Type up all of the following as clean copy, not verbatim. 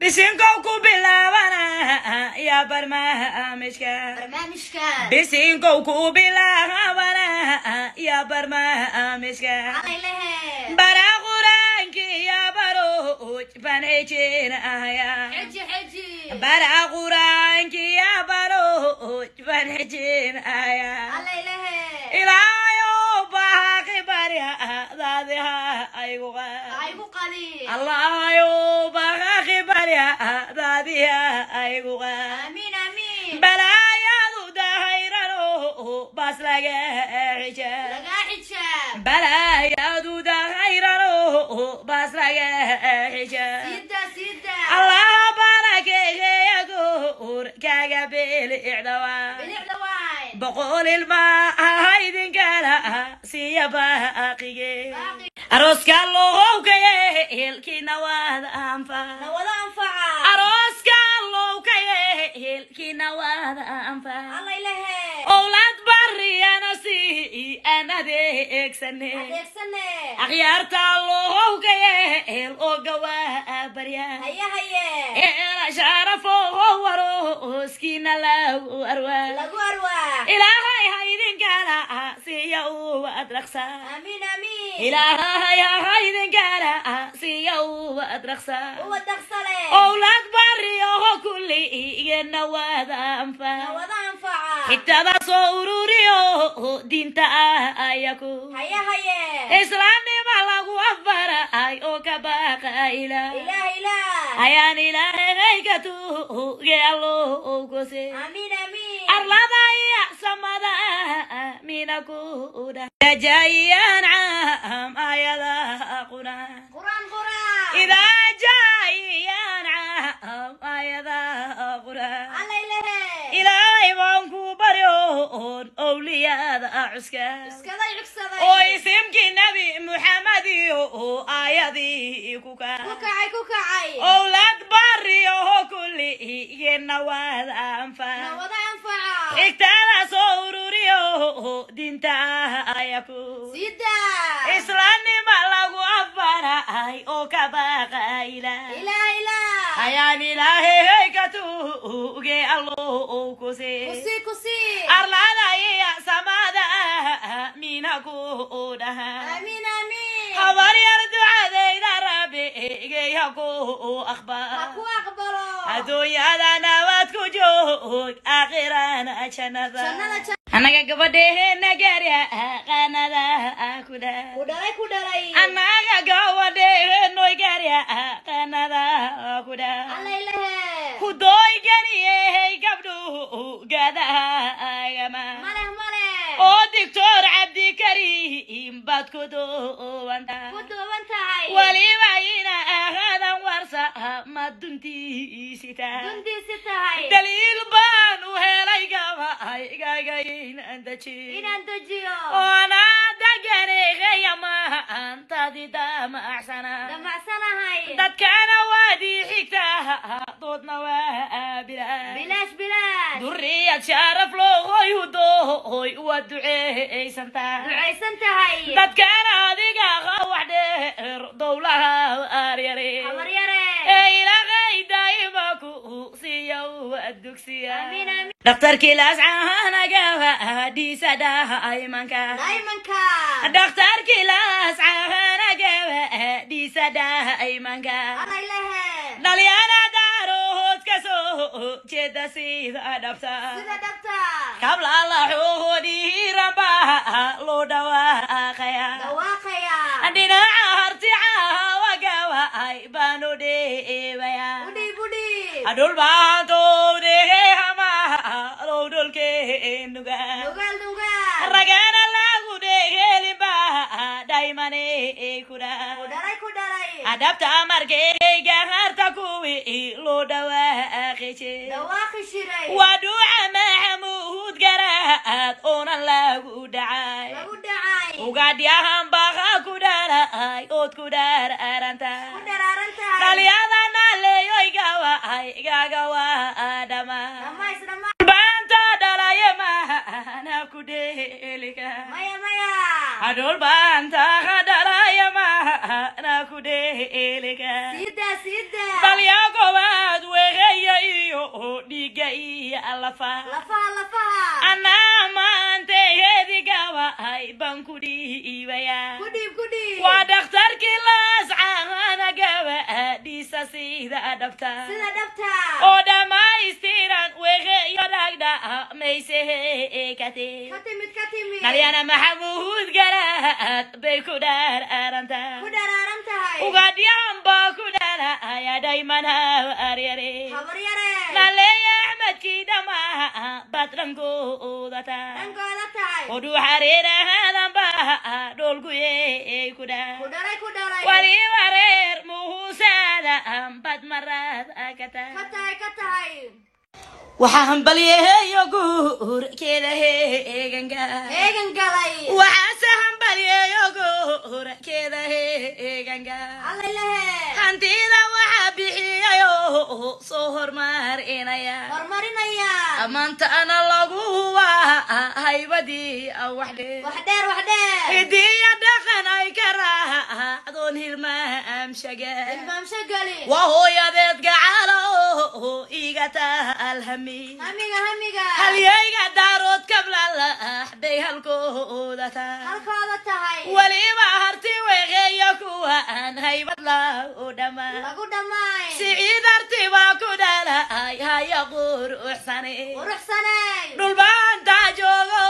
Bisinkow ku bilaabana yaa barnaamijka. Barnaamijka. Bisinkow ku bilaabana yaa barnaamijka. Alaylehe. Bara quraankii yaa baruuj baan xejinaya. Xeji xeji. Bara quraankii yaa baruuj baan xejinaya. Alaylehe. Ilaahayow baaqi baryadaadiha aygu qaad. Aygu qali. Allahayow baaqi baryadaadiha aygu qaad. Amiin amiin. Balaayadu dahayrano baas laga xijaab. Lagaa xijaab. Balaayadu dahayrano baas laga xijaab. Siida siida. Allaha barakeeya guur kaaga bilicdawa. Bilicda waay. 100 ilma haydinkala siiya baaqige. Baaqi. Arooska lowkaye hilkiina waad anfac. Nawada anfaca. Arooska lowkaye hilkiina waad anfac. Alaylehe. Owlaad bariyana sii aan adeegsane. Adeegsane. Akhyaarta lowkaye hel oo gawaa barya. Haye haye. Eela sharafo warooskiina lagu arwaa. Lagu arwaa. Ilaahay ha idinkala siiya uwad dhaqsa. Amiin amiin. Ilaahay ha idinkala siiya uwad dhaqsa. Uwa dhaqsale. Owlaad bariyoho kulligeenna waad anfac. Nawada anfaca. Xigtada soo ururiyo diinta ayaku. Haye haye. Islaamnima lagu afbaray oo ka baqa ilaah. Ilaah ilaah. Ayaan ilaahay ka tuuge allow kuse. Amiin amiin. Arlada iyo samada mina ku dhah. Jayaan caam aayadaha quraan. Quraan quraan. Idaa jaayaan caam aayadaha quraan. Alaylehe. Ilaahay baan ku baryoon owliyada cuska. Cuskaday cugsaday. Oo isimkii Nabi Muxamed iyo aayadii ku Ku kaa. kacay ku kacay. Owlaad bariyo kulligeenna waad anfac. Nawada anfaca. Xigtada soo ururiyo diinta ayaku. Siida. Islaamnima lagu afbaray oo ka baqa ilaah. Ilaah ilaah. Ayaan ilaahay ka tuuge allow kuse. Kusi kusi. Arlada iyo samada mina ku dhaha. Amiin amiin. Habaryar ducadayda rabbigay ha ku Ha aqbal. ku aqbalo. Adduunyada nabad ku joog, aakhirana jannada. Jannada. Annaga gabadheena gaarya qanada ku dha. Ku dhalay ku dhalay. Annaga gabadheenoy gaarya qanada ku dha. Alaylehe. Hudooy geliyey gabdhuhu gadaagama. Maleh maleh. Oo Doctor Cabdikariim baad ku duwanta. Ku duuban tahay. Weliba ina ahadan warsa ma duntiisita. Duntiisi tahay. Daliil baan u helay gabaygaaga inaan dejiyo. Inaan dejiyo. Oona deganeegaya maantadi damacsana. Damacsanahay. Dadkana waadii xigtaa doodna waa bilaa. Bilaash bilaash. Duriyad sharaf loohoy hudoohoy waa duceysantaa. Ducaysan tahay. Dadkana adiga wax dheer dowlaha aryare. Habaryare. Ee ilaahay daa'ima ku siiya waa dugsiya. Amiin amiin. Dhakhtarkii laascaanagawa dhiisa dhaa'imanka. Daymanka. Dhakhtarkii laascaanagawa dhiisa dhaa'imanka. Alaylehe. Dhalyana daarood ka soo jeeda sida dhabta. Sida dhabta. Kabla laxuudhiiranba loo dhawaaqaya. Dhawaaqaya. Dhinaca harticaawagawa ay baanu dhiibaya. Udhiib udhiib. Dhulbaantowdhehama low dhulkeenuga. Nugaal nugaal. Ragana lagu dhegelinba dhaymane kudha. Ku dhalay ku dhalay. Adhabta markeyga harta kuwii loo dhawaaqi Dhawaaqi jiray. waa dhuuca Maxamuud Garaad oona lagu dhacay. Lagu dhacay. Ugaadhyahan baqa ku dhalay ood ku dhararanta. Ku dharaaran tahay. Dhalyadana leeyoy gaway gagawa dhama. Dhamays dhamays. Baanta dhalaye maana ku dheelika. Maya maya. Dhulbaanta dhalaya maana ku dheelika. Siida siida. Dhalyagowa. lafa Lafaha, lafaha. Anaa maanteheedi gawahay baan ku dhiibayaa. Ku dhiib, ku dhiib. Waa dhakhtarkii laascaana gabadhiisa sida dhabta Sida dhabta. Oo dhammaystiran wegeyo dhagdhamayseekate. Ka timid, ka timid. Nalyana Maxamuud Garaad bay ku dharaarantaa. Ku dharaaran tahay. Ugaadhyahan baa ku dhalaya dhayman habaryare. Habar yare. Naleeya Axmedkii dhammaa baad dhankooda taa. Dhankooda tahay. Odhu xariirahadan baa dhoolguyey ku dhaa. Ku dhalay, ku dhalay. Wali wareer muhusaada bad maraad akata. Ka tahay, ka tahay. Waxaa hambalyeeyo guurkeeda heeganka. Heegan galay. Waxaase hambalyeeyo guurkeeda heeganka. Alla ilahe. Hantida waxaa bixiyayo soo hormarinaya. Horumarinaya. Amaantaana lagu hubaa haybadii wax dheer. Wax dheer, wax dheer. Hidiya dhaqan ay ka raacdoon hilmaamshaga. Ilmaamsho gali. Waa hooyadeed gacalo iga taalhami. Hamiga, hamiga. Halyayga daarood kablalax bay halkooda taa. Halkooda tahay. Weliba harti weeqeeyo kuwa aan haybad lagu dhammaa. Lagu dhammaay. Siciid harti baa ku dhalay haya quruxsane. Quruxsanay. Dhulbaantaa joogo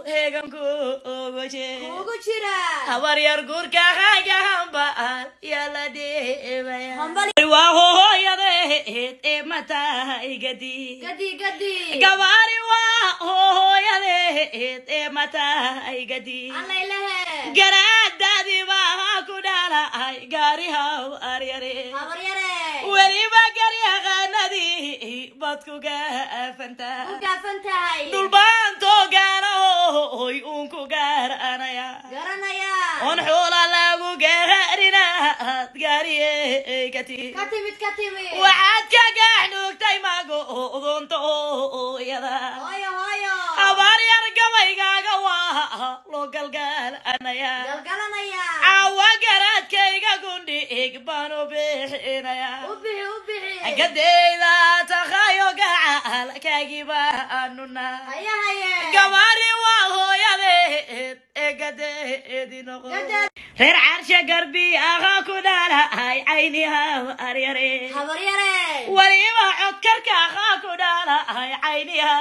heeganku ugu jir. Kuugu jira. Habar yar guurka hagahambaal yaa la dhiibaya. Hambali. Waa hooyadeed ee matahay gadi. Gadi, gadi. Gabaari waa hooyadeed ee matahay gadi. Alla ilahe. Garaadaadii baa ku dhalay gaarihaw aryare. Habar yare. Weliba garyaqaanadii baad ku gaafantaa. Ku gaafan tahay. Dhulbaantoo gaanahoy uun ku gaaranaya. Garanaya. Oon xoola lagu gaarinaad gaariyekati. Ka timid, ka timid. Waxaad ka gaaxnuugtay mago odoonta ooyada. Hooyo, hooyo. Abaar yar gabaygaaga waa loo galgaalanaya. Galgalanaya. Caawa garaadkayga gundhig baan u bixinaya. U bixi, u bixi. Gadayda taqayo gacal kaagibaanuna. Haye, haye. Gabaari waa hooyadeed ee gadeedi noqo. Gadeed. Reer Caarsha garbi ahaa ku dhalay cayniha aryare. Habar yare. Weliba codkarka ahaa ku dhalay cayniha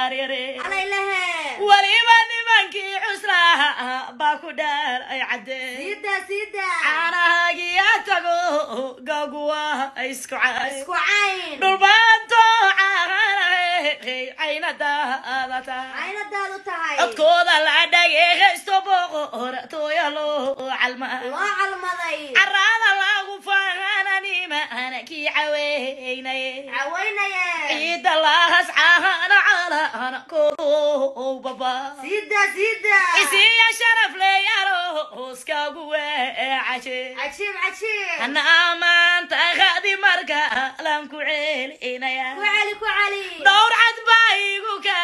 aryare. Alla ilahe. Weliba nimankii cuslaha baa ku dhalay caddee. Siida, siida. Caanahagiya tago gaguwa isku cay. Isku cayn. Dhulbaanto caanahay caynadaadata. Caynadaadu tahay. Codkooda la dhageehaysto boqor tooya loo calma. Loo calmaday. Carada lagu fahananimaan kii caweynaye. Cawaynaye. Ciidda lahas caana calaan koodu baba. Siida, siida. Isiya sharaf leeyaro hooskaagu weecaje. Cajiib, cajiib. Hana amaanta qadi marka laan ku ceelinaya. Ku celi, ku celi. Dhowr cad baa igu ka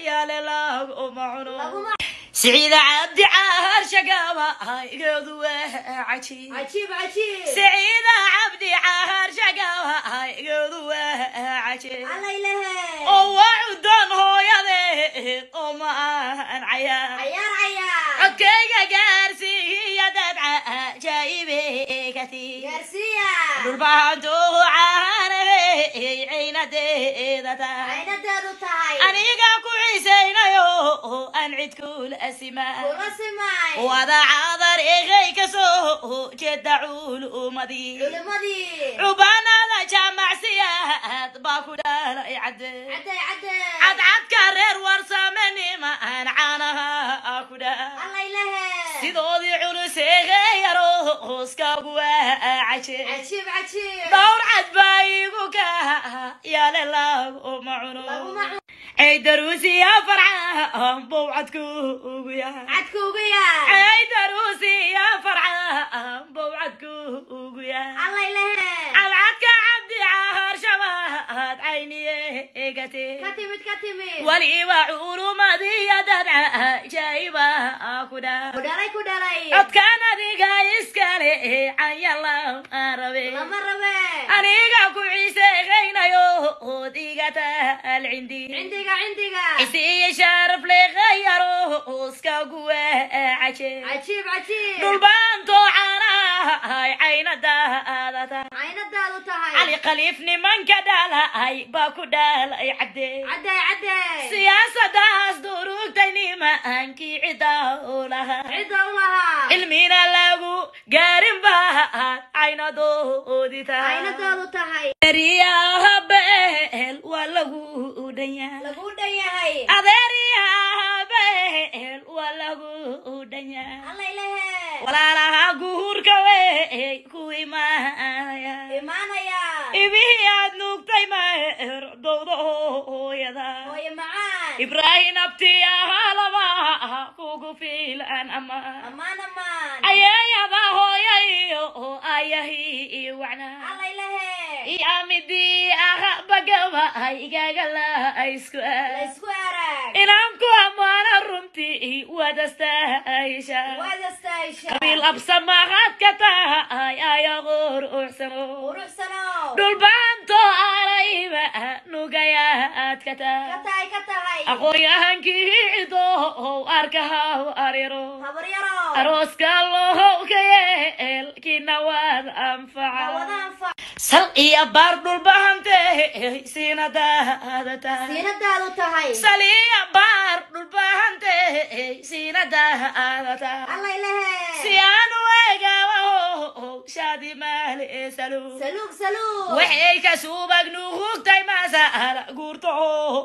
yaale laguma cuno. Laguma. Siciida Cabdi Caar shagaba geedu waa cajiib. Cajiib, cajiib. Siciida Cabdi Caar shagaba geedu waa cajiib. Alla ilahe. Oo waa cudoon hooyadeed oo ma ahan cayaar. Cayaar, cayaar. Codkayga gaarsiiya dad cajaa'ibekati. Gaarsiiya. Dhulbahantu caanahey caynadeeda tahay. Caynadaadu tahay. Aniga ku ciisaynayo aan cid kula simaa. Kula simay. Wada cadar egay ka soo jeeda culumadii. Culimadii. Cubaanada jaamacsiyaad baa ku dhalay cadde. Cadday, cadday. Cadcadka reer warsamanima aan caanaha ku dhaa. Alla ilahe. Sidoodii culus eegayaro hooskaagu waa caje. Cajiib, cajiib. Dhowr cad baa igu ka yaale laguma cuno. Laguma cuno. Caydaruusiya farca bow cadku ugu yahay. Cadku ugu yaa. Caydaruusiya farca bow cadku ugu yahay. Alla ilahe. Cadcadka Cabdi Caar shabaad cayniye egate. Ka timid, ka timid. Waliba culumadii dad cajaa'iba ku dhaa. Ku dhalay, ku dhalay. Codkaan adiga iskale cayala rabe. Lama rabe. Aniga ku ciiseegaynayo Maxamuud iga taal cindi. Cindiga, cindiga. Isiiya sharaf leeqayaro iskagu waacaje. Cajiib, cajiib. Dhulbaantoo caanahay caynadaadata. Caynadaadu tahay. Cali Khaliif nimanka dhalay baa ku dhalay cadde. Cadde, cadde. Siyaasadaas durugtay nimankii cidda u lahaa. Cidda u lahaa. Cilmina lagu gaarin baa caynadoodi tahay. Caynadaadu tahay. Adeeryahabeel waa lagu dhanyaa. Lagu dhan yahay. Adeeryahabeel waa lagu dhanyaa. Alla ilahe. Walaalaha guurka wey ku imaanaya. Imaanaya. Ibihii aad nuugtay meer dowda hooyada. Hooyo macaan. Ibraahim abtiyaha laba kugu fiilan ama. Ammaan, ammaan. Ayeeyada hooya iyo ayahii wacna. Alla ilahe. Iyo midii aha bagaba igaga la isku La isku arag. Inaan ku ammaano runtii wadastaayisha. Waad astaayisha. Qabiil absamahaad ka tahay aya quruxsano. Quruxsanow. Dhulbaanto arayba nugayaad ka Ka tahay. tahay, ka tahay. Aqoon-yahankii cidow arkahaw ariro. Habaryaro. Arooska lohow ka yeel kiina waad Wada anfaca. anfac. Sal iyo baar dhulbahante siinadaada tahay. Siinadaadu tahay. Sal iyo baar dhulbahante siinadaada tahay. Alla ilahe. Si aan u eegaabaho shaadi maali saluug. Saluug, saluug. Waxay ka subag nuugtay masala guurto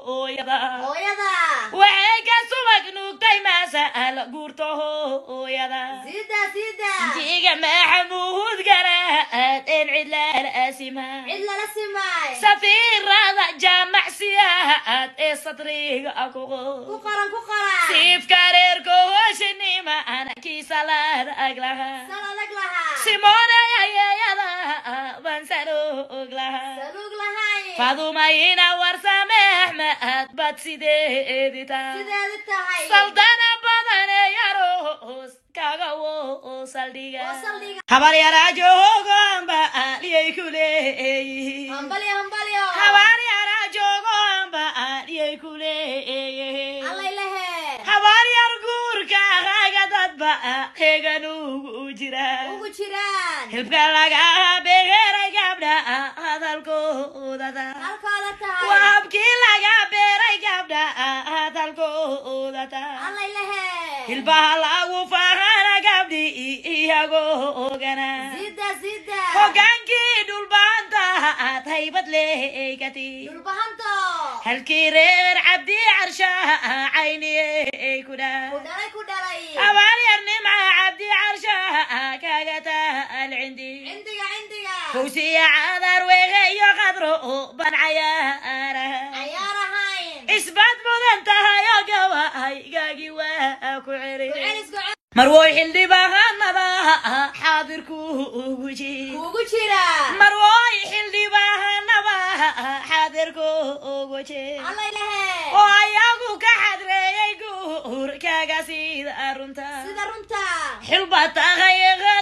hooyada. Hooyada. Waxay ka subag nuugtay masala guurto hooyada. Sida, sida. Jiga Maxamuud Garaad en cid lala asima. Cid lala simaay. Safiirada jaamacsiyaad ee sadriga Ku kuqo. qoran, ku qoran. Siifka reerka hooshinima kiisa laada ag lahaa. Sal adag lahaa. Simone ayeeyada baan saluug lahaa. Saluug lahayn. Fadumayna warsame Axmed baad sideedi tahay. Sideedi tahay. Saldana badan yaroos kaga wo saldhiga. Oo saldhiga. Habar yaraa joogo amba aliyay ku leeyihiin. Hambalyo, hambalyo. Habar yaraa joogo amba aliyay ku leeyihiin. Alla ilahe. Habar yar guurka haga dadba hegan ugu jira. Ugu jiraan. Hilbka laga beeray gabdha hadalkooda. Halkooda tahay. Waa habkii laga beeray gabdha hadalkooda. Alla ilahe. Hilbaha lagu faahana gabdhi iyagoo ogana. Sida, sida. Hogaankii dhulbaanta aad haybad leegati. Dhulbahanto. Halkii reer Cabdi Carshaha cayniyey ku Ku dhaa. dhalay, ku dhalay. Abaar nimca Cabdi Carshaha kaga taal cindi. Cindiga, cindiga. Fawsiya cadar weegeeyo qadro ban cayaaraha. Cayaar ahayn. Isbaad mudan tahay oo gawahaygaagi waa ku Ku celi. celis, ku celis. Marwoy xildhibaanada xaadirku ugu jir. Kuugu jira. Marwoy xildhibaanaba xaadirku ugu jir. Alla ilahe. Oo ayagu ka xadreeyay guurkaaga sida runta. Sida runta. Xilba tahay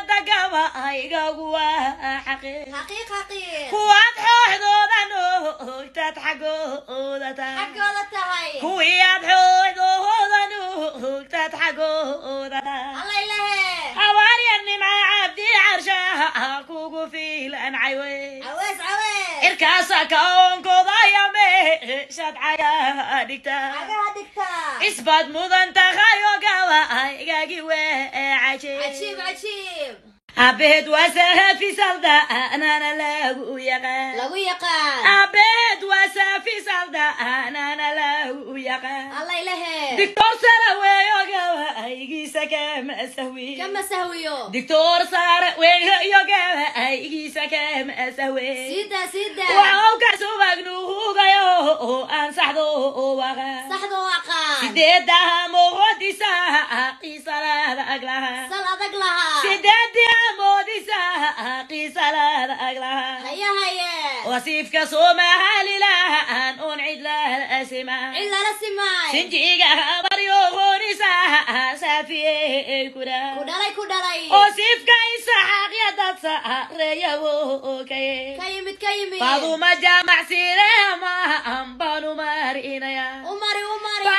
dagabahaygagu waa xaqiiq. Xaqiiq, xaqiiq. Kuwaad xooxdooda nuugtaad xaggooda tahay. Xaggooda tahay. Kuwii aad xooxdooda nuugtaad xaggooda tahay. Alla ilahe. Habaryar nimca Cabdi Carshaha kugu fiilan caywe. Cawees, cawees. Cirkaasa kaonkooda meeshaad cagaha dhigta. Cagaha dhigtaa. Isbaad mudan tahay oo gawahaygaagi weecaje. Cajiib, cajiib. Abeed waa saafi saldaanana lagu yaqaan. Lagu yaqaan. Abeed waa saafi saldaanana lagu yaqaan. Alla ilahe. Dictor sare weeyo gawahaygiisa kama sahwi. Kama sahwiyo. Dictor sare weeyo gawahaygiisa kama sahwi. Sida, sida. Waxau ka subag nuugayo aan saxdo waqa. Saxda waa aqaan. Sideedaha moodisa qiisalaada aglaha. Sal adag lahaa. Sideedaha moodisa qiisalaada aglaha. Haye, haye. Wasiifka Soomaalilaan oon cid lala sima. Cid lala simaay. Sinjiga habaryo. Yohonisa saafiyey ku Ku dhalay, ku dhalay. Oo siifka Isaxaaqya dad saareeyawokaye. Ka yimid, ka yimid. Faaduma Jaamac sireema baanu marinaya. U mari, u mari.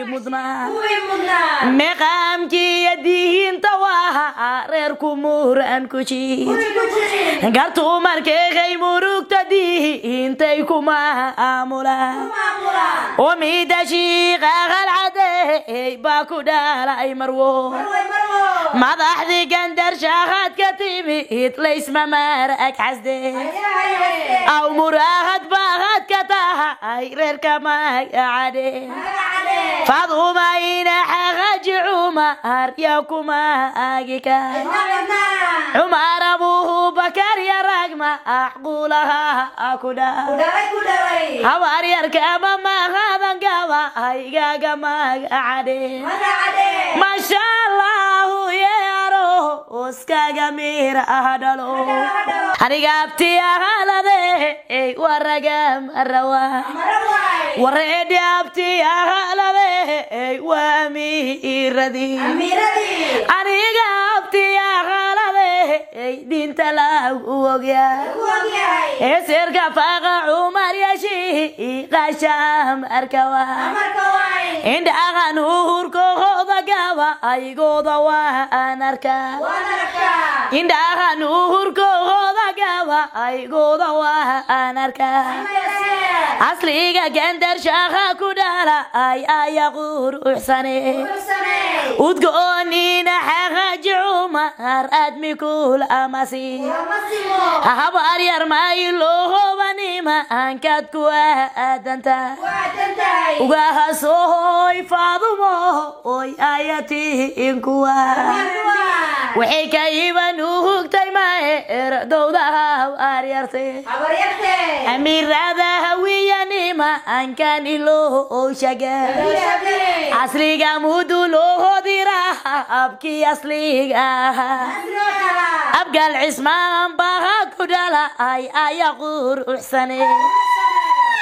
Mudnaa. Kuwii mudnaa. Meqaamkiiyo diinta waa reerku muran ku jir. Kuwii ku jirin. Gartu markeegay murugta diintay ku maamula. Maamula. Oo mida shiiqa qalcadey baa ku dhalay marwo. Marway, marwo. Madaxdii Gandar shaaqad ka timid laysma marag xasde. Haye, haye. Aw muraahad baahad ka tahay reerka magacade. Magacade. Faduma ina xaqaji Cumar yaa kuma agika. Cidna, cidna. Cumar Abubakar ya ragma aqulaha ku Ku dha. dhalay, ku dhalay. Habaar yarka ama maqadan gaba aygaga magacade. Magacade. Masha Allahu yeero uskaga miira dhalo. Aniga abti ahalade waraga marawa. Maraway. Wareedi abti ahalade waa amiiradii. Amiiradii. Aniga abti ahalade diinta lagu ogyaa. Lagu ogyahay. Eserka faaqa Cumar yashi qasham arkawa. Amarka waay. Indhahan uhurkooda gaba aygooda waan arkaa. Waan arkaa. Indhahan uhurkooda gaba aygooda waan arkaa. Siya. Asliga Gandar shaaqa ku dhala ay aya quruxsane. Quruxsanay. Udgoonina xaqaji Cumar aadmi kul amasi. Lama simo. Habaar yar mayloohobanima ankaad ku aadanta. Waa dantahay. Ugahasohoy Faadumo oy ayatiin kuwa. Marwa. Waxay ka iban uhugtay maeer dowdaha aaryarte. Habaryarte. Amiirada hawiyanima ankan iloo shaga. Shabe. Asliga muduloohodira abkii asliga ahaa. Asrotaha. Abgal Cismaan baha ku dhala ay aya quruxsane.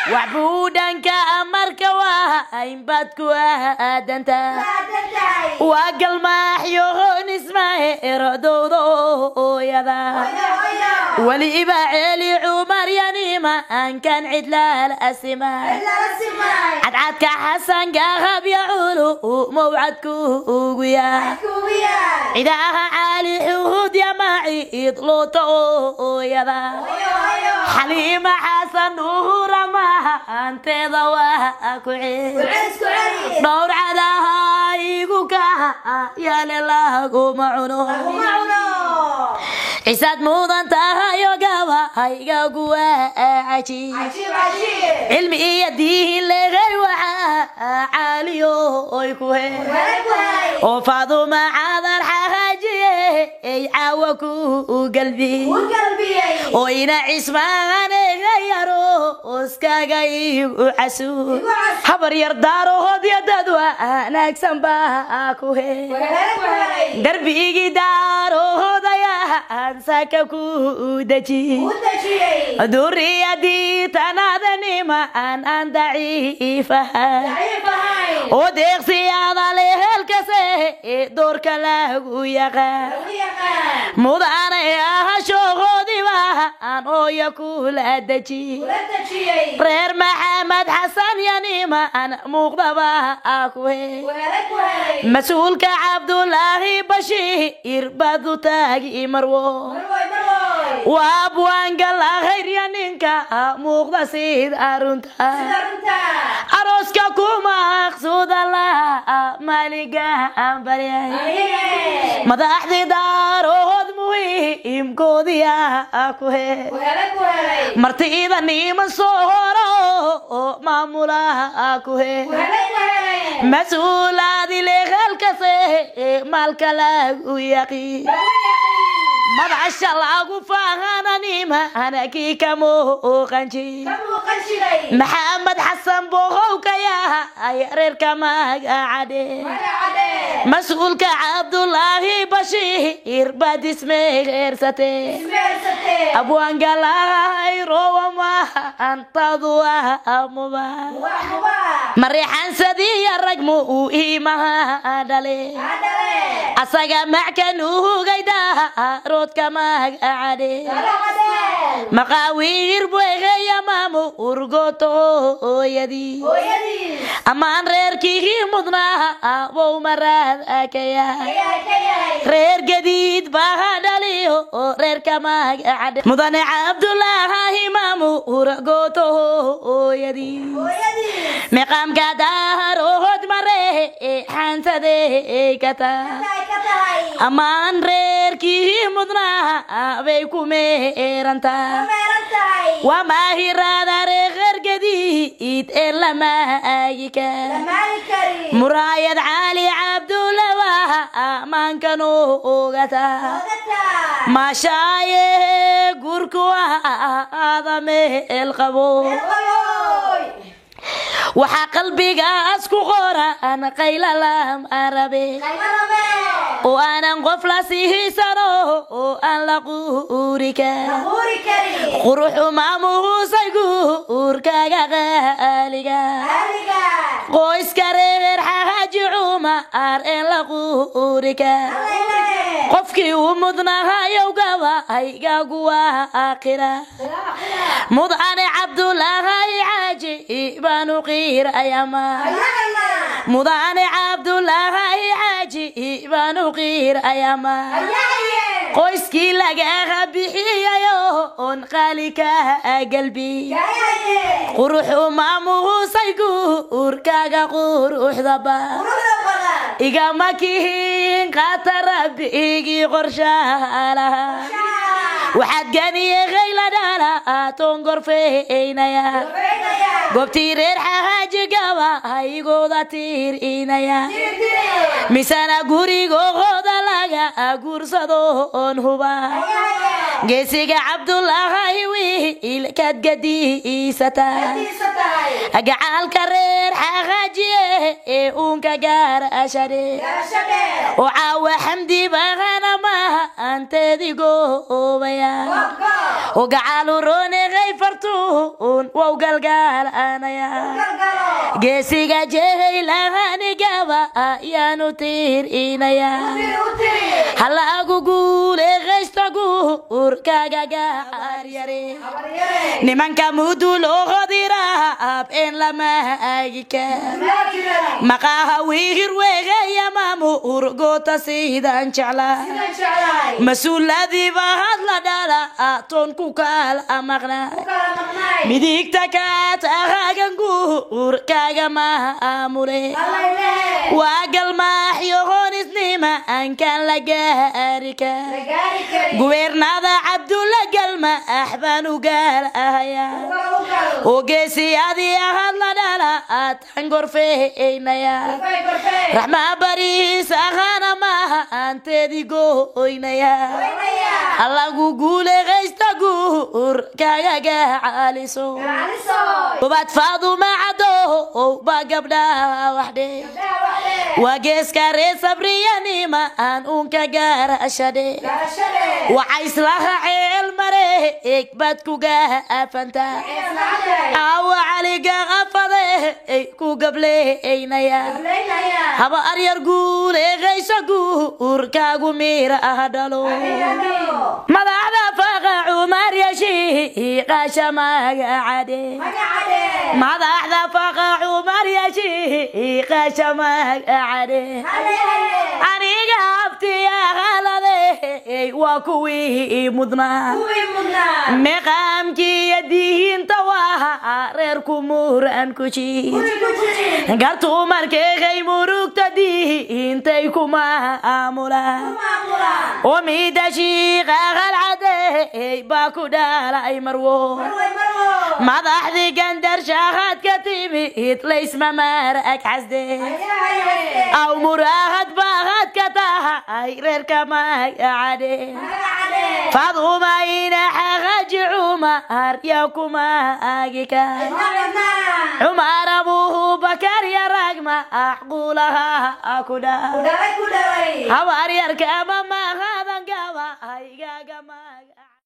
Waxbuu dhanka amarka waa inbaad ku aadanta. Waa dantahay. Waa galmaaxyohon ismaheer dowdooyada. Hoyo, hoyo. Weliba celi Cumar yanima ankan cidlaal asima. Lala simay. Cadcadka Xasanka habya culu mawcadku ugu yaa. Kuwiya. Cidaha Caali Xuhud yamaciid loota ooyada. Hoyo, hoyo. Xaliima Xasan uhurama anteeda waa ku cel. Ku celis, ku celis. Dhowr cadaha igu kaha yaale laguma cuno. Laguma cuno. Cisaad mudan tahayo gaba haygagu waa cajiib. Cajiib, cajiib. Cilmi iyo diin legay waxaa caaliyo oy ku he. Helay, ku helay. Oo Faaduma cadar xahajiye ay caawa ku galbi. Ku galbiyey. Oo ina Cismaanega yaro uskaga igu casuub. Igu casuub. Habar yar daarood iyo dad wanaagsan baa ku he. Ku helay, ku helay. Darbigii daaroodayaan saka ku deji. Ku dejiyey. Duriyadii tanaadanima aan aan daciifaha. Daciif ahay. Oo deeqsiyaada lehelkase doorka lagu yaqaan. Lagu yaqaan. Mudanay ahashoodiba aan ooya kula deji. Kula dejiyey. Reer Maxamed Xasan yanima aan muuqdaba ku he. Ku helay, ku helay. Mas-uulka Cabdulaahi Bashiir baad u taagi marwo. Marwoy, marwoy. Waa abwaangalahayr ninka muuqda sid arunta. Sida runta. Arooska kuma aqsuda laha maaliga aan baryay. Haye. Madaxdii daarood muhiimkoodiya ku he. Ku helay, ku helay. Martida niman soo horo oo maamulaha ku he. Ku helay, ku helay. Mas-uulaadi lehelkase maalka lagu yaqiin. Lagu yaqiin. Madasha lagu fahananima anakii ka muuqan jir. Ka muuqan jiray. Maxamed Xasan boqowka yahay reerka magacade. Magacade. Mas-uulka Cabdulaahi Bashiir baad ismeersate. Ismeersatee. Abwaangalahay rowamahan antadu muba Mareexaansadii rag mu iimaha dhale Asaga mackanuugayda roodka magacade Maqaawiir buegeya maamu urgoto hooyadii Amaan reerkii mudnaa wow maraad akaya Reer gadiid baa dhaliyo reerka magacade Mudane Cabdulaahi maamu urgoto hooyadii Meqaamka daarood mareexaansadee kata Amaan reerkii mudnaa bay ku meerantaa Waa maahiraada reer gadiid ee la maagi kara Muraayad Cali Cabdulla waa ammaankan ogataa Maashaaye guurku aada meel qabo Waxaa qalbigaas ku qoran qayla lam arabe Oo aanan qof la siisano oo aan la quuri karin Quruxu maamuusay guurkaaga qaaliga Qoyska reer Xaaji Cumar een la quuri karin Qofkii uu mudnahayow gabaygagu waa aakhira Mudane Cabdulaahi Xaaji baanu qiirayama Mudane Cabdulaahi Xaaji baanu qiirayama Qoyskii laga bixiyayo oon qaali ka galbi Quruxu maamuusay guurkaaga quruxdaba Igama kihin qaata rabbigii qorshaha lahaa Waxaad ganiyey la dhala toon gorfeynaya Goobtii reer Xaaji gabaygooda tirinaya Misana gurigooda laga guursado oon huba Geesiga Cabdulaahi wiilkaad gadiisataa Gacalka reer Xaaji ee uunka gaarashade Oo caawa xamdi baana maanteedii goobaya Oo gacalu roonegay fartuun wow galgaalanaya Geesiga jeeylahani gaba ayaanu tirinaya Halagu guuleegaysta guurkaaga gaaryare Nimanka muduloo diraab een lama aagi kar Maqaaha wiir weegaya maamu urgoota sidaan jeclaa Mas-uuladii baad la dhala toon ku kala maqnaa Midigta kaad ahaagan guurkaaga maamule Waa galmaaxyo hoonisnima aankaan la gaari kar Guweernada Cabdulla galmaax baan u gaalahayaa Oo geesiyadii ahaad la dhala taan gorfeynaya Raxmaa bariis ahaana maanteedii gooynaya Allagu guuleegaysta guurkaaga gacaaliso Ubad Faaduma Cadow baa gabdhaha waxdhe Waa geeska reer Sabriyanima aan uunka gaarashade Waxaa islaha ceel mareeg baad ku gaafantaa Caawa caliga qafade ay ku gableynaya Haba aryar guuleegayso guurkaagu miira ah dhalo Madaxda Faqa Cumar yashiiqaasha magacade Madaxda Faqa Cumar yashiiqaasha magacade Aniga abtiya halade waa kuwii mudnaa Meqaamkii diinta waa reerku muran ku jiir Gartuu markeegay murugta diintay ku maamulaan Oo mida shiiqa qalcadey baa ku dhalay marwo Madaxdii gandar shahaad ka timid laysma marag xasde Aw muraahad baahad ka tahay reerka magacade Faaduma ina Xaaji Cumar yaa kuma aagi kar Cumar Abuubakar ya rag ma aquulaha ku dha Habaar yarka ama maahadan gabayga